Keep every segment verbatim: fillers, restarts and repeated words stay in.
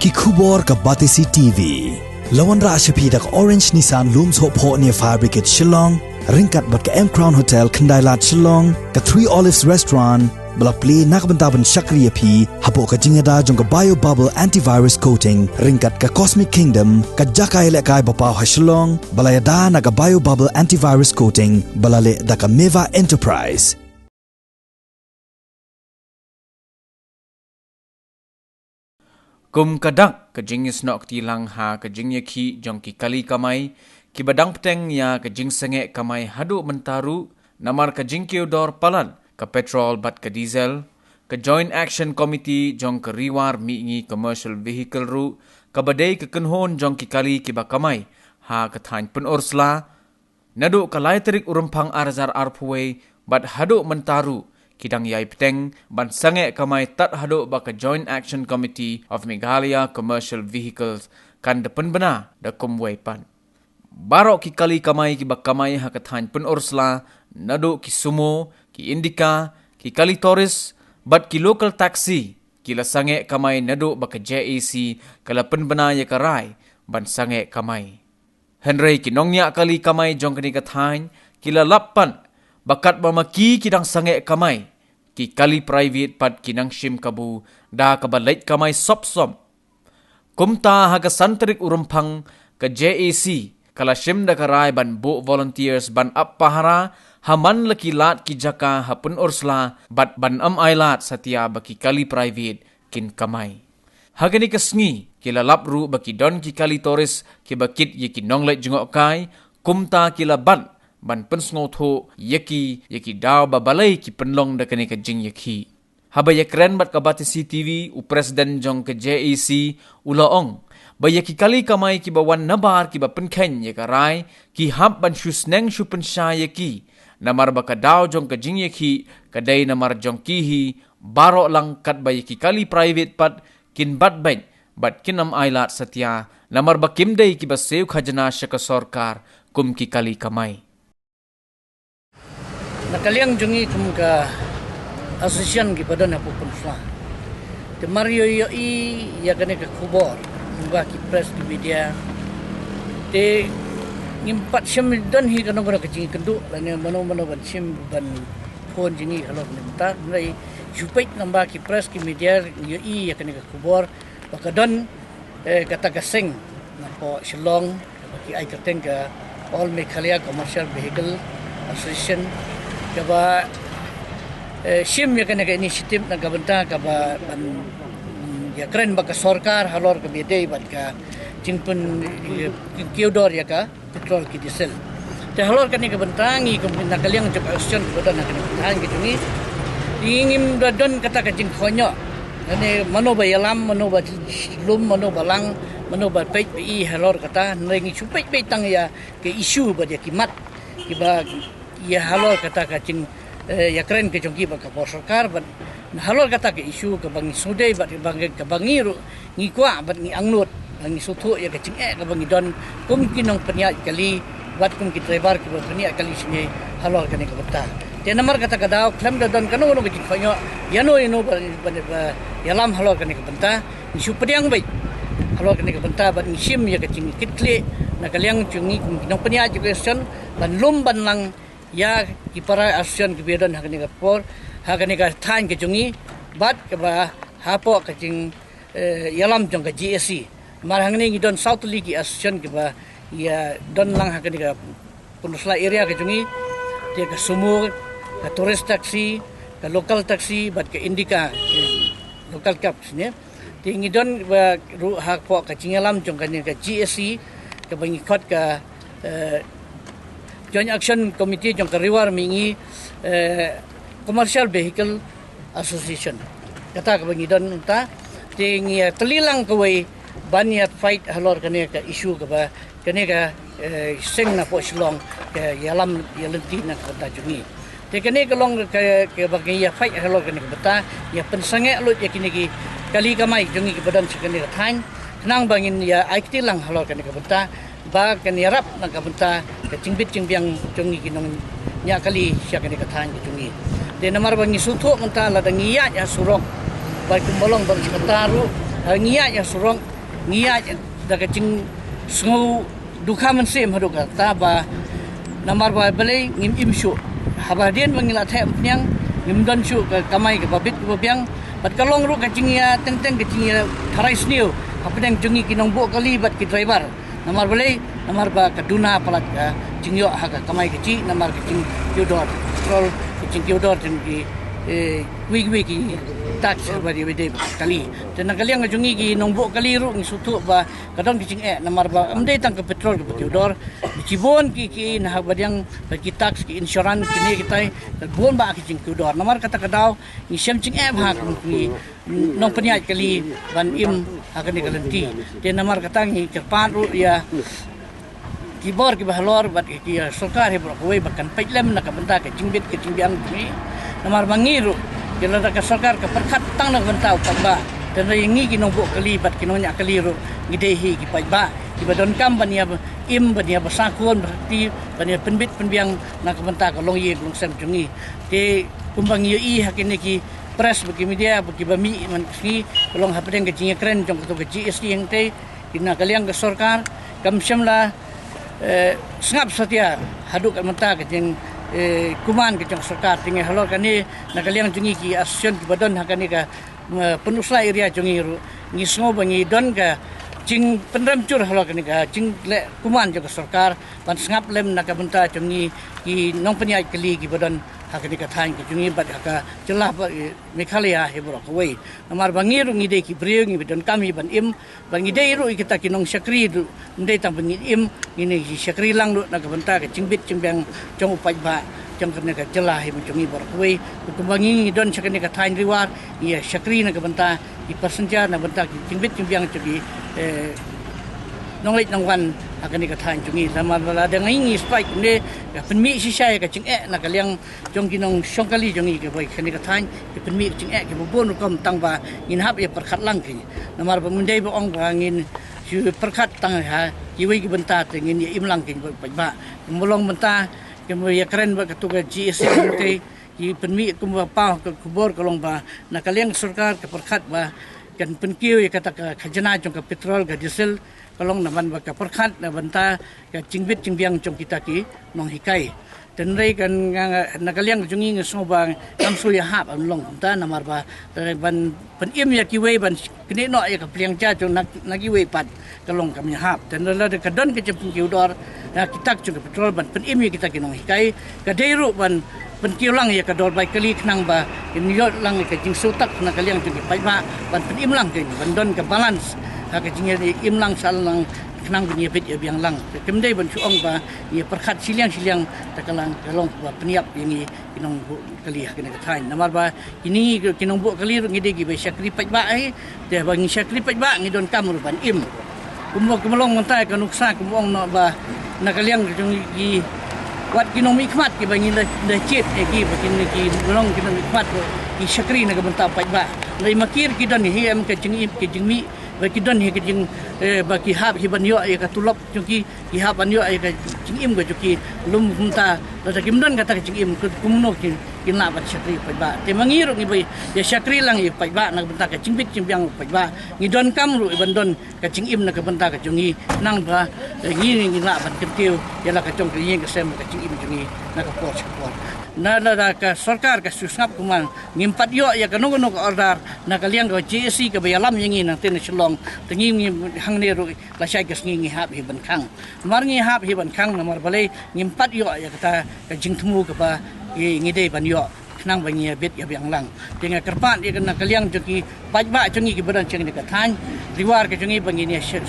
Ki khubor ka Batesi T V. La wanrah sha phi da ka Orange Nissan Lum Sohphoh near Fire Brigade Shillong, ryngkat bad ka M Crown Hotel Khyndailad Shillong, ka Three Olives Restaurant, ba la plie na ka bynta ban shakri ïa phi hapoh ka jingïada jong ka Bio Bubble Antivirus Coating, ryngkat ka Cosmic Kingdom, ka jaka ïalehkai ba paw ha Shillong, ba la ïada na ka Bio Bubble Antivirus Coating, ba la leh da ka Meva Enterprise. Kum ka dak ka jingïasnoh kti lang ha ka jingïakhih jong ki kali kamai, kiba dang bteng ïa ka jingsangeh kamai haduh mynta ruh, namar ka jingkiew dor palat ka petrol bad ka diesel, ka Joint Action Committee jong ka Ri War Mihngi Commercial Vehicle ruh, kaba dei ka kynhun jong ki kali kiba kamai ha ka thaiñ Pynursla, naduh ka lai tarik u Rymphang ar hajar arphew wei bad haduh mynta ruh, ki dang ïai bteng ban sangeh kamai tad haduh ba ka Joint Action Committee of Meghalaya Commercial Vehicles kan da pynbna da kumwei pat. Baroh ki kali kamai kiba kamai ha ka thaiñ Pynursla, naduh ki Sumo, ki Indica, ki kali tourist, bad ki local taxi, ki la sangeh kamai naduh ba ka J A C ka la pynbna ïa ka rai ban sangeh kamai. Hynrei ki nongñiah kali kamai jong kane ka thaiñ, ki la lap pat ba katba ma ki ki dang sangeh kamai, ki kali private pat ki nang shim kabu da kaba leit kamai sop sop. Kumta ha ka san tarik u Rymphang, ka J A C ka la shim da ka rai ban buh volunteers ban ap pahara ha man la ki lad ki jaka ha Pynursla bad ban ym ailad satia ba ki kali private kin kamai. Ha kane ka sngi, ki la lap ruh ba ki don ki kali tourist kiba kit ïa ki nongleit jngohkai, kumta ki la bat ban pynsngewthuh ïa ki ïa ki daw ba balei ki pynlong da kane ka jingïakhih. Haba ïakren bad ka Batesi T V, u President jong ka J A C u la ong ba ïa ki kali kamai kiba wan nabar kiba pynkheiñ ïa ka rai, ki hap ban shu sneng shu pynshai ïa ki, namar ba ka daw jong ka jingïakhih ka dei namar jong ki hi baroh lang, katba ïa ki kali private pat kin bat beit bad kin ym ailad satia, namar ba kim dei kiba siew khajna sha ka sorkar kum ki kali kamai. Na ka liang jong ngi kum ka association kiba don hapoh Pynursla, te mar ïoh ïohi ïa kane ka khubor lyngba ki press, ki media, te ngim pat shym don hi kano kano ka jingkynduh lane mano mano ban shim ban phone jong ngi halor kane ka bynta. Hynrei shu peit lyngba ki press, ki media, ïohi ïa kane ka khubor ba ka don, eh, kata ka seng napoh Shillong, ki ai kyrteng ka All Meghalaya Commercial Vehicle Association, kaba, eh, shim ïa kane ka initiative na ka bynta kaba ban, mm, ïakren bad ka sorkar halor kaba ïadei bad ka jingpyn, eh, kiew dor ïa ka petrol ki diesel. Te halor kane ka bynta ngi kum na ka liang jong ka association kiba don ha kane ka thaiñ ka jong ngi, ngi ngim da don kata ka jingkhohñioh lane mano ba ïalam, mano ba lum, mano ba lang, mano ba peit ba i halor kata. Hynrei ngi shu peit beit tang ïa ka issue bad ïa ki mat kiba ïa halor kata ka jing, eh, ïakren ka jong ki bad ka por sorkar, bad halor kata ka issue kaba ngi sngewdei bad kaba ngi, kaba ngi ruh ngi kwah bad ngi angnud, ngi sngewthuh ïa ka jingeh kaba ngi don kum ki nongpynïaid kali bad kum ki driver kiba pynïaid kali shane halor kane ka bynta. Te namar kata ka daw khlem da don kano kano ka jingkhohñioh ïano ïano ba, ba, ba ïalam halor kane ka bynta, ngi shu pdiang beit halor kane ka bynta bad ngi shim ïa ka jingkitkhlieh na ka liang jong ngi kum ki nongpynïaid jong ka association ban lum ban lang ïa ki para association kiba don ha kane ka por, ha kane ka thaiñ ka jong ngi, bad kaba hapoh ka jing, eh, ïalam jong ka G A C. Mar hangne ngi don saw tylli ki association kiba ïa don lang ha kane ka Pynursla area ka jong ngi, te ka Sumo, ka tourist taxi, ka local taxi, bad ka Indica, eh, local cab shane. Te ngi don ba ruh hapoh ka jingïalam jong kane ka G A C, kaba ngi khot ka, eh, Joint Action Committee jong ka Ri War Mihngi, eh, Commercial Vehicle Association. Kata kaba ngi don mynta, te ngi ïa tylli lang kawei ban ïa fight halor kane ka issue kaba kane ka, eh, seng napoh Shillong ka ïalam ïalynti na ka bynta jong ngi. Te kane ka long ka, kaba ngi ïa fight halor kane ka bynta, ïa pynsangeh lut ïa kine ki kali kamai jong ngi kiba don sha kane ka thaiñ, khnang ba ngin ïa ai kti lang halor kane ka bynta, ba kan ïarap na ka bynta ka jingbit jingbiang jong ngi ki nongñiah kali sha kane ka thaiñ ka jong ngi. Te namar ba ngi sngewthuh mynta lada ngi ïaid ha surok, ba kumba long ba ngi sngewthuh ruh, ha ngi ïaid ha surok, Ngi ïaid da ka jingsngew dukha mynsiem haduh katta ba namar ba balei ngim im shuh. Haba hadien ba ngi la theh pniang ngim don shuh ka kamai kaba bit kaba biang. Bad ka long ruh ka jingïa teng teng ka jingïa tharai sniew hapdeng jong ngi ki nongbuh kali bad ki driver. Namar balei, namar ba ka duna palat ka jingïoh ha ka kamai ka jih, namar ka jingkiew dor petrol, ka jingkiew dor jong ki, eh, kiwei kiwei ki tax ba dei ba dei kali. Te na ka liang jong ngi ki nongbuh kali ruh ngi sngewthuh ba ka don ka jingeh namar ba ym dei tang ka petrol kaba kiew dor. Shibun ki ki na ha ba diang ba ki tax ki insurance kine kitai ka bun ba ki jingkiew dor. Namar kata ka daw ngi shem jingeh ba ha ki nongpynïaid kali ban im ha kane ka lynti. Te namar kata ngi kyrpad ruh ïa ki bor kiba halor bad ki, ki sorkar hi baroh kawei ba kan peit lem na ka bynta ka jingbit ka jingbiang jong ngi. Namar ba ngi ruh ïa lada ka sorkar ka pyrkhat tang na ka bynta u paidbah. Te ngi ki nongbuh kali bad ki nongñiah kali ruh ngi dei hi ki paidbah kiba donkam ban ïa im ban ïa basa khun berhati ban ïa pynbit pynbiang na ka bynta ka longïing longsem jong ngi. Te kumba ngi ïohi ha kine ki press ba ki media ba kiba mih man ka sngi ka long hapdeng ka jingïakren jong kato ka G S T hangtei. Ki na ka liang ka sorkar kam shym la, eh, sngap satia haduh ka mynta ka jing, eh, kuman ka jong sorkar. Te ngi halor kane na ka liang jong ngi ki association kiba don ha kane ka, eh, Pynursla area jong ngi ruh ngi sngew ba ngi don ka jingpynrem jur halor kane ka jingleh kuman jong ka sorkar ban sngap lem na ka bynta jong ngi ki nongpynïaid kali kiba don ha kane ka thaiñ ka jong ngi bad ha ka jylla ba, eh, Meghalaya hi baroh kawei. Namar ba ngi ruh ngi dei ki briew ngi ba donkam hi ban im ba ngi dei ruh ïa kita ki nongshakri ruh ym dei tang ba ngi im ngi ne ngi shakri lang ruh na ka bynta ka jingbit jingbiang jong u paidbah jong kane ka jylla hi ba jong ngi baroh kawei. Kumba ngi ngi don sha kane ka thaiñ Ri War ngi ïa shakri na ka bynta ki passenger na bynta ki jingbit jingbiang jong ki, eh, nongleit nongwan ha kane ka thaiñ jong ngi. Namar ba lada ngi ngi strike ne ka pynmih shisha ïa ka jingeh na ka liang jong ki nongshong kali jong ngi kiba ïa kane ka thaiñ ki pynmih ka jingeh kiba bun rukom tang ba ngin hap ïa pyrkhat lang ki. Namar ba ym dei ba ong ba ngin shu pyrkhat tang ha kiwei ki bynta te ngin ïa im lang ki ba paidbah. Kumba long mynta kiba ïa kren ba kato ka G S T te ki pynmih kumba paw ka khubor ka long ba na ka liang sorkar ka pyrkhat ba kan pynkiew ïa kata ka khajna jong ka petrol ka diesel ka long na ban ba ka pyrkhat na bynta ka jingbit jingbiang jong kita ki nonghikai. Te hynrei kan nga, nga, na ka liang jong ngi nga sngew ba ngam shu ïa hap ban long kumta namar ba te ban pynim ïa kiwei ban knieh noh ïa ka pliang ja jong na, na kiwei pat ka long kam ïa hap. Te hynrei lada ka don ka jingpynkiew dor na ki tak jong ka petrol ban pynim ïa kita ki nonghikai ka dei ruh ban pynkiew lang ïa ka dor bai kali khnang ba kin ïoh lang ïa ka jingsngewthuh na ka liang jong ki paidbah ban pynim lang kin ban don ka balance ha ka jingïa im lang sah lang khnang ban ïa bit ïa biang lang. Te kim dei ban shu ong ba ïa pyrkhat shiliang shiliang te ka lang ka long ba pynïap ïa ngi ki nongbuh kali ha kane ka thaiñ. Namar ba kine ki nongbuh kali ruh ngi dei kiba shakri paidbah hi. Te ba ngi shakri paidbah ngi donkam ruh ban im. Kumba kumba long mynta ka nuksa kumba ong noh ba na ka liang jong ki wat ki nongmihkhmat kiba ngi la, la jied ïa ki ba kine ki long ki nongmihkhmat ruh ki shakri na ka bynta paidbah. Hynrei ma ki ruh ki don hi em ka jingim ka jingmih ba ki don hi ka jing, eh, ba ki hap hi ban ïoh ïa ka tulop jong ki ki hap ban ïoh ïa ka jingim ka jong ki lum kumta lada kim don kata ka jingim ka kumno kin, kin lah ban shakri paidbah. Te ma ngi ruh ngi ba ïa shakri lang ïa paidbah na ka bynta ka jingbit jingbiang paidbah ngi donkam ruh ban don ka jingim na ka bynta ka jong ngi khnang ba, eh, ngi ngi lah ban kyntiew ïa la ka jong ka ïing ka sem ka jingim jong ngi na ka por sha ka por. Na lada ka sorkar ka shu sngap kumne ngim pat ïoh ïa kano kano ka order na ka liang ka G S T kaba ïalam ïa ngi nangtei na Shillong te ngi ngi hangne ruh lashai ka sngi ngi hap hi ban khang. Namar ngi hap hi ban khang namar balei ngim pat ïoh ïa kata ka jingthmu kaba ngi, ngi dei ban ïoh khnang ba ngi ïa bit ïa biang lang. Te nga kyrpad ïa ka na ka liang jong ki paidbah jong ngi kiba don sha kane ka thaiñ Ri War ka jong ngi ba ngin ïa shah,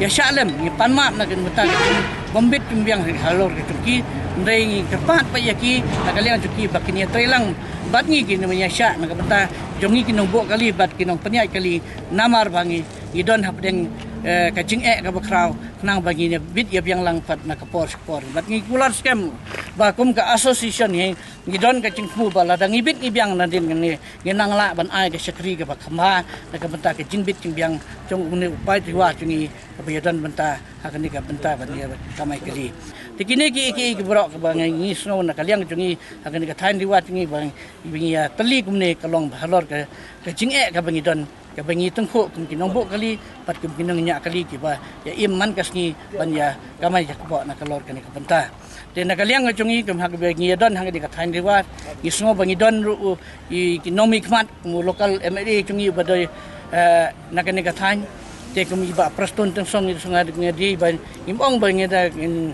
ïa shah lem ngi pan map na ka bynta ka jingbymbit jingbiang halor ka jong ki. Hynrei ngi kyrpad pat ïa ki na ka liang jong ki ba kin ïa trei lang bad ngi kin ïa shah na ka bynta jong ngi ki nongbuh kali bad ki nongpynïaid kali namar ba ngi, ngi don hapdeng, eh, ka jingeh kaba khraw khnang ba ngin ïa bit ïa biang lang pat na ka por sha ka por. Bad ngi kular skhem ba kum ka association hi ngi don ka jingthmu ba lada ngi bit ngi biang nadien ngi, ngi nang lah ban ai ka shakri kaba kham bha na ka bynta ka jingbit jingbiang jong une u paid Ri War jong ngi kaba ïa don bynta ha kane ka bynta ban ïa kamai kali. Te kine ki, ki, ki baroh kaba ngi, ngi sngew na ka liang jong ngi ha kane ka thaiñ Ri War jong ngi ba ngi, ba ngi ïa tylli kumne ka long ba halor ka, ka jingeh kaba ngi don Ba ngi tyngkhuh kum ki nongbuh kali bad kum ki nongñiah kali kiba ïa im man ka sngi ban ïa kamai ïa kpoh na ka lor kane ka bynta. Te na ka liang ka jong ngi kum ha kaba ngi ïa don ha kane ka thaiñ Ri War, ngi sngew ba ngi don ruh u, i, ki nongmihkhmat kum u local M L A jong ngi ba dei, eh, na kane ka thaiñ. Te kum i Bah Prestone Tynsong, ngi sngew ngi dei ba ngim ong ba ngi da ngin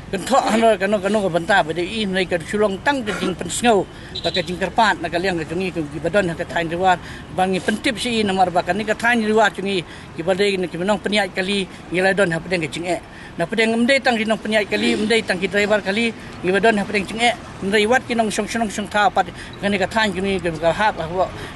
kynthoh halor kano kano ka bynta ba dei i, hynrei ka shu long tang ka jingpynsngew bad ka jingkyrpad na ka liang ka jong ngi kum kiba don ha ka thaiñ Ri War ba ngi pyntip sha i, namar ba kane ka thaiñ Ri War jong ngi kiba dei na ki nongpynïaid kali ngi la don hapdeng ka jingeh. Na pdeng ym dei tang ki nongpynïaid kali, ym dei tang ki driver kali, ngi ba don hapdeng jingeh. Hynrei wat ki nongshong shnong shong thaw pat kane ka thaiñ jong ngi ka hap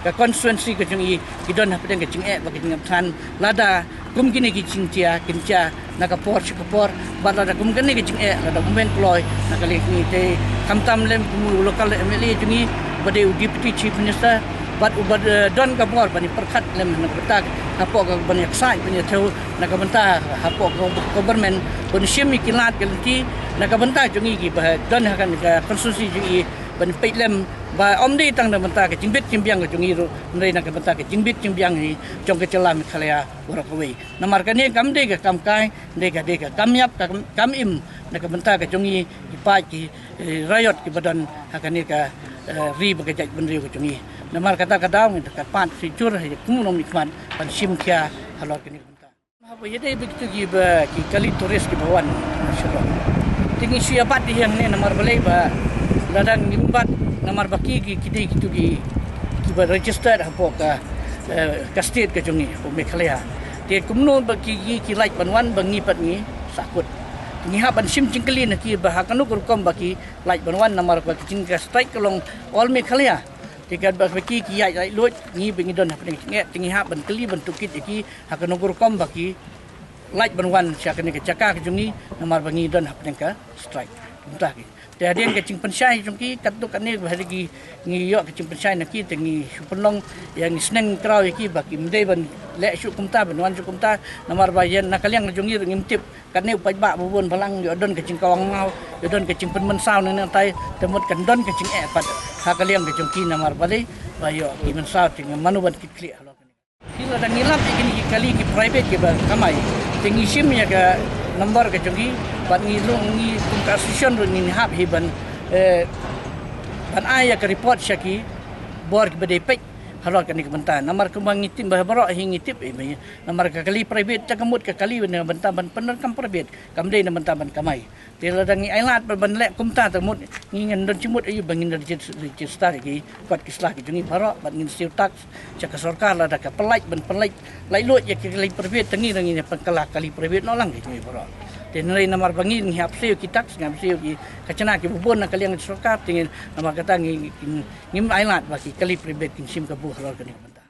ka constituency ka jong ngi ki don hapdeng ka jingeh bad ka jingkyrpad lada kum kine ki jingjia kin jia na ka por sha ka por, bad lada kum kane ka jingeh lada ym wan kloi na ka liang jong ngi. Te khamtam lem kum u local M L A jong ngi ba dei u Deputy Chief Minister bad uba, eh, don ka bor ban ïa pyrkhat lem na ka bynta hapoh ka ban ïa ksaid ban ïa thew na ka bynta hapoh ka government ban shim ïa ki lad ki lynti na ka bynta jong ngi kiba don ha kane ka constituency jong ngi ban peit lem ba ym dei tang na ka bynta ka jingbit jingbiang ka jong ngi ruh, hynrei na ka bynta ka jingbit jingbiang hi jong ka jylla Meghalaya baroh kawei. Namar kane kam dei ka kam kai, dei ka, dei ka kam ïap, ka kam, kam im na ka bynta ka jong ngi ki paid ki, eh, raïot kiba don ha kane ka, eh, ri bad ka jaitbynriew ka jong ngi. Namar kata ka daw ngi da kyrpad shijur ha ïa kum u nongmihkhmat ban shim khia halor kane ka bynta. Haba ïadei bad kito kiba ki kali tourist kiba wan na Shillong, te ngi shu ïa bat ïa hangne namar balei ba lada ngim bat namar ba ki, ki, ki dei kito ki, kiba registered hapoh ka, eh, ka state ka jong ngi, hapoh Meghalaya. Te kumno ba ki, ki, ki lait ban wan ba ngi pat ngi sahkut. Ngi hap ban shim jingkylli na ki ba ha kano ka rukom ba ki lait ban wan namar ba ki jing ka strike ka long all Meghalaya. Te katba ki, ki ïaid laitluid, ngi ba ngi don hapdeng jingeh, te ngi hap ban kylli ban tohkit ïa ki ha kano ka rukom ba ki lait ban wan sha kane ka jaka ka jong ngi namar ba ngi don hapdeng ka strike. Kumta ki. Te hadien ka jingpynshai jong ki katto katne ba hadien ki ngi ïoh ka jingpynshai na ki te ngi shu pynlong ïa ngi sneng kraw ïa ki ba kim dei ban leh shuh kumta ban wan shuh kumta namar ba ïa na ka liang ka jong ngi ruh ngim tip. Katne u paidbah ba bun balang ïoh don ka jingkawang ngaw, ïoh don ka jingpynmynsaw na nangtai, te mut kan don ka jingeh pat ha ka liang ka jong ki namar balei ba ïoh ki mynsaw te ngi mano ban kitkhlieh halor kane. Ki lada ngi lap ïa kine ki kali ki private kiba kamai, te ngi shim ïa ka number ka jong ki bad ngi long ngi kum ka association ruh ngi hap hi ban, eh, ban ai ïa ka report sha ki bor kiba dei peit halor kane ka bynta. Namar kumba ngi tip ba baroh hi ngi tip, eh, namar ka kali private te ka mut ka kali na ka bynta ban pyndonkam private, kam dei na ka bynta ban kamai. Te lada ngi ai lad ban, ban leh kumta te mut ngi ngin don jingmut aïu ba ngin register, register ïa ki kot ki sla ki jong ngi baroh bad ngin siew tax sha ka sorkar lada ka pynlait ban pynlait laitluid ïa ki kali private te ngi ruh ngin ïa pynkylla kali private noh lang ki jong ngi baroh. Te hynrei namar ba ngi ngi hap siew ki tax, ngi hap siew ki khajna kiba bun na ka liang sorkar te ngi namar kata ngi, ngi, ngim ai lad ba ki kali private kin shim kabu halor kane ka bynta.